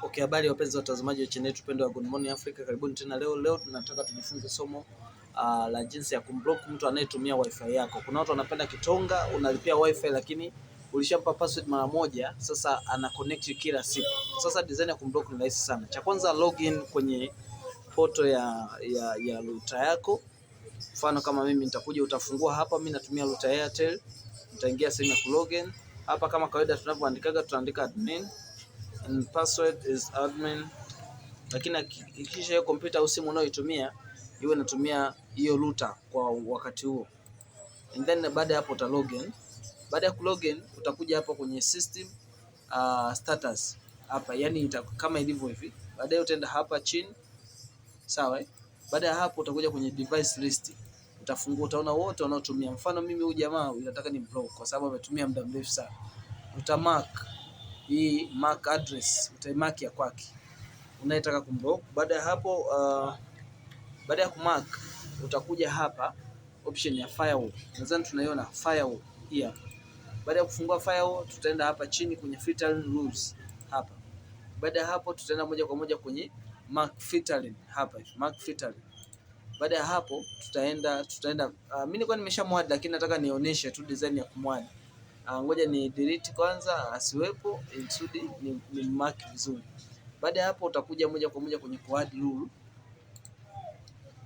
Okay, habari wapenzi watazamaji wa channel yetu pendwa ya Good Morning Africa, karibuni tena leo. Leo tunataka tujifunze somo la jinsi ya kumblock mtu anayetumia wifi yako. Kuna watu wanapenda kitonga, unalipia wifi lakini ulishampa password mara moja, sasa ana connect kila siku. Sasa design ya kumblock ni rahisi sana. Cha kwanza, login kwenye portal ya router yako. Mfano kama mimi nitakuja, utafungua hapa, mimi natumia router Airtel, nitaingia sehemu ya kulogin hapa. Kama kawaida tunavyoandikaga, tutaandika admin and password is admin, lakini hakikisha hiyo kompyuta au simu unayoitumia iwe inatumia hiyo router kwa wakati huo, and then baada ya hapo uta login. Baada ya kulogin utakuja hapa kwenye system status hapa, yani kama ilivyo hivi. Baadaye utaenda hapa chini, sawa eh? Baada ya hapo utakuja kwenye device list, utafungua, utaona wote wanaotumia. Mfano mimi huyu jamaa nataka ni block kwa sababu ametumia muda mrefu sana. Utamark hii MAC address, utaimark ya kwake unayetaka kumblock. Baada ya hapo baada ya kumark utakuja hapa option ya firewall, nadhani tunaiona firewall hii hapa. Baada ya kufungua firewall, tutaenda hapa chini kwenye filtering rules hapa. Baada ya hapo, tutaenda moja kwa moja kwenye MAC filtering hapa hivi, MAC filtering. Baada ya hapo tutaenda, mimi nilikuwa nimeshamuadd lakini nataka nionyeshe tu design ya kumuadd. Ngoja ni delete kwanza asiwepo ili ni mark vizuri. Baada ya hapo utakuja moja kwa moja kwenye kuadd rule.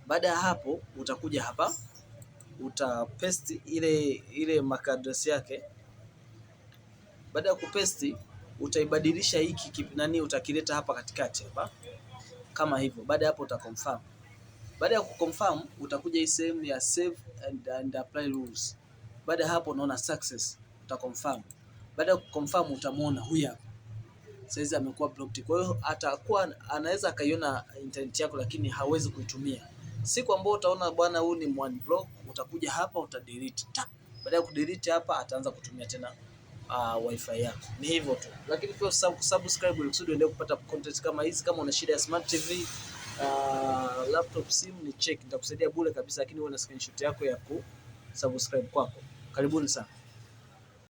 Baada ya hapo utakuja hapa uta paste ile MAC address yake. Baada ya kupaste utaibadilisha hiki nani, utakileta hapa katikati hapa kama hivyo. Baada ya hapo uta confirm. Baada ya kuconfirm utakuja hii sehemu ya save and apply rules. Baada ya hapo unaona success, uta confirm. Baada ya kuconfirm utamuona huyu hapa saizi amekuwa blocked. Kwa hiyo atakuwa anaweza akaiona internet yako, lakini hawezi kuitumia. Siku ambayo utaona bwana, huyu ni block, utakuja hapa uta delete. Baada ya kudelete hapa ataanza kutumia tena wifi yako. Ni hivyo tu, lakini pia subscribe ili kusudi uendelee kupata content kama hizi. Kama una shida ya smart TV, laptop, simu, ni check, nitakusaidia bure kabisa, lakini uwe na screenshot yako ya ku subscribe kwako. Karibuni sana.